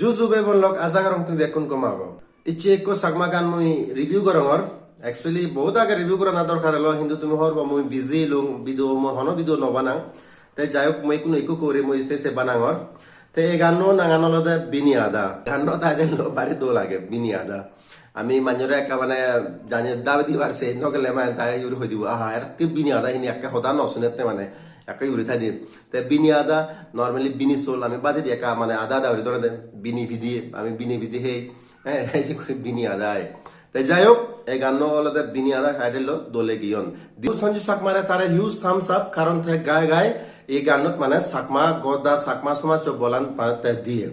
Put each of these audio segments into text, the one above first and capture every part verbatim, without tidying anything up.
Ju ju bebon lok, aja gorong tumi bekkun gom ago. Icche ekko Chakma gan mui review gorongor. Actually, bahut age review gorana dorkar elo, hintu tumi hobor po mui busy elung, video mui hono video no banang. Te jai hok, mui ikkunu ikko guri mui se se banangor. Te ei ganno nangan olode Bini Ada. Ganno title lo bari dol age, Bini Ada. Ami manjore ekka mane jani dabe dibar se no gele mane tai yuri hoi dibo, "Aha, ekke bini ada hini ekke hoda no sunette mane ekke yuri thai di." Te bini ada, normally bini sol, ami badi di ekka mane ada ada guri dore de, bini pidi, ami bini pidi hei, eh, hei je guri bini ada ai. Te jai hok, ei ganno olode Bini Ada title lo dole giyon. Diu Sanju Chakmare tare huge thumbs up, karon te gai gai ei gannot mane Chakma, goda Chakma somajjo bolan pa-, te diye.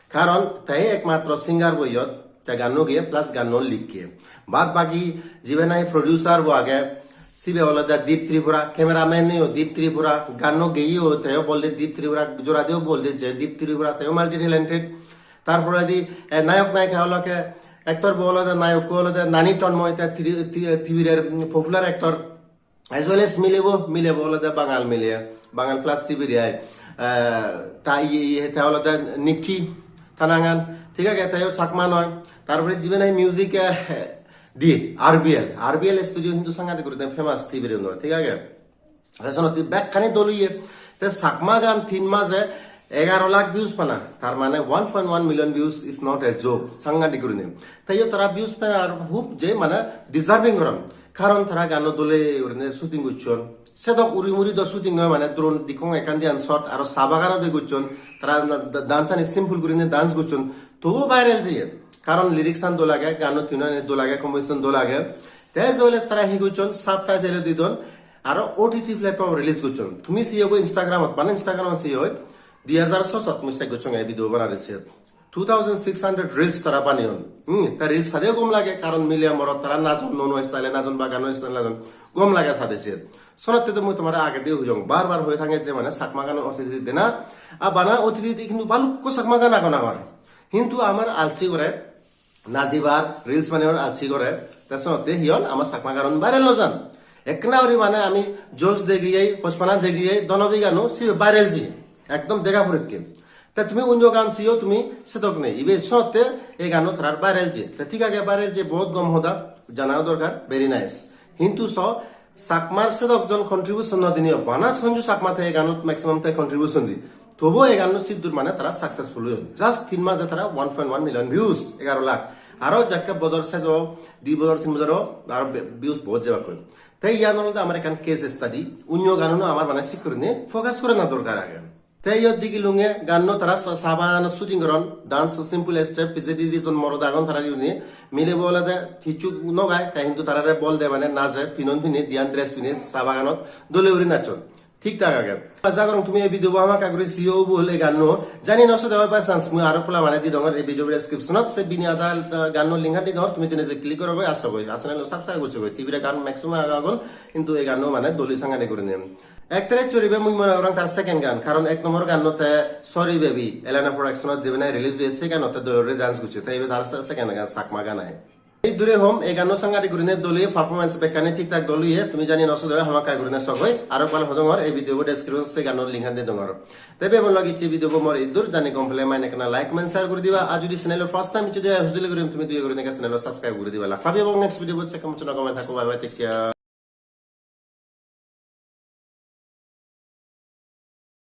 Karon te ekmatro singer bo iyot, te ganno geye plus ganno likke. Bad baki jibe nahi producer bo age, sibe olode Deep Tripura, cameraman yo Deep Tripura, ganno geyeyo teyo bolde Deep Tripura, jora diyo bolde je Deep Tripura, teyo multi talented. Tar poredi, eh, nayok nayika olode, actor bo olode, nayokko olode Nani Tanmoy, te tri-, tri-, Tibirer popular actor. As well as milebo, milebo olode Bangal mile, Bangal plus Tibiri ai. Eh, ta iye, iye, ta olode Nikki, ta nangan, thik age, teyo Chakma noi. Tar pore jibe nahi music, eh, di, R B L, R B L studio hintu sangadik guri famous Tibiri noi, thik age? Te senotte bekkani dol oye. Te Chakma gan tin maje egaro lakh views pana, tar mane one point one million views is not a joke, sangadik gurinei. Te iyot tara views pana ar hub je mane deserving goron. Karon tara ganno dole gurinei shooting gocchon. Sedok uri muri do shooting noi, mane drone dikkong ekkan diyan shot aro sa baganot de gocchon. Tara da-, da-, dance ani simple gurinei dance gocchon. Tobu viral jeye. Karon lyrics an dol age, ganno tune ani dol age, composition dol age. Te as well as tara hi gocchon, subtitle di don. Aro O T T platform release gocchon. Tumi siyo go Instagram ot, bana Instagram ot siyo. Dui hajar sot mui se gocchong ei video banade se. Two thousand six hundred reels tara baneyon. Hmm, ta reels sade gom lage, karon mile morot tara najon, nuo nuo style najon, ba gano style najon. Gom lage sade se. Sonotte to mui tomare agedi hoyong, bar bar hoye thange je mane Chakma gano O T T dena. A bana O T T hintu balukko Chakma gan agon agon. Hintu amar alsi gore, najibar, reels banebar alsi gore, te sonotte hi hon, amar Chakma ganon viral no jan. Ekkena guri mane ami Josh degiyei, Hochpana degiyei, Donobi gano sibe viral ji. Ekdom dega purikke. Te tumi onyo gan siyo tumi sedok nei. Ibe sonotte ei gano tarar viral ji. Te thik age viral ji, bahut gom hoda, janao dorkar, very nice. Hintu so, Chakmar sedok jon contribution no dinei, bana Sanju Chakma te ei ganot maximum te contribution di. Tobo ei ganno siddur mane tara successful oyon. Just tin maje tara one point one million views, egaro lakh. Aro jakke bojor sejo, di bojor, tin bojor o, aro be-, views bahut jebak koi. Te iyan olode amar ekkan case study. Onyo ganuno amar mane sik gurinei focus gorana dorkar age. Te iyot digilunge ganno tara sa-, sa baganot shooting goron, dance simple step, pijedi dijon morot agon tara iyune, milebo olode hissu no gai, te hintu tarare bol de mane naje, pinon pine, diyan dress pine, sa baganot dole guri nachon. Thik thak age. Aja gorong tumi ei video bo hamakkai guri siyo bol ei ganno. Jani no sode oi by chance mui aro pola mane di dongor ei video description ot, se Bini Ada, uh, ganno link an di dongor, tumi jene je click gorogoi asogoi. Ar channel o subscribe gossogoi. Tibire gan maximum aga agon, hintu ei ganno mane dole sangani gurinei. Ek tarik choribe mui mone gorong tar second gan, karon ek nombor ganno te Sorry Baby, Elena Production ot jebe nahi release oye, se ganot te dole guri dance gocche, te ibe tar se-, second gan, Chakma gan ai. Ei dure hom, ei ganno sangadik gurine dole, performance bekkani thik thak dol oye, tumi jani no sode hamakkai gurine sogoi, aro ekbar hodongor, ei video bo description se ganno link an de dongor. Te bebon lagi icche video bo mor iddur, jani gom pele mane ekkena like, comment, share guri diba, ar jodi channel o first time icche de hujuli guri tumi duye gurine channel o subscribe guri diba. Lak pabi ebong next video bo se kam chuna gome thakko, bye bye, take care.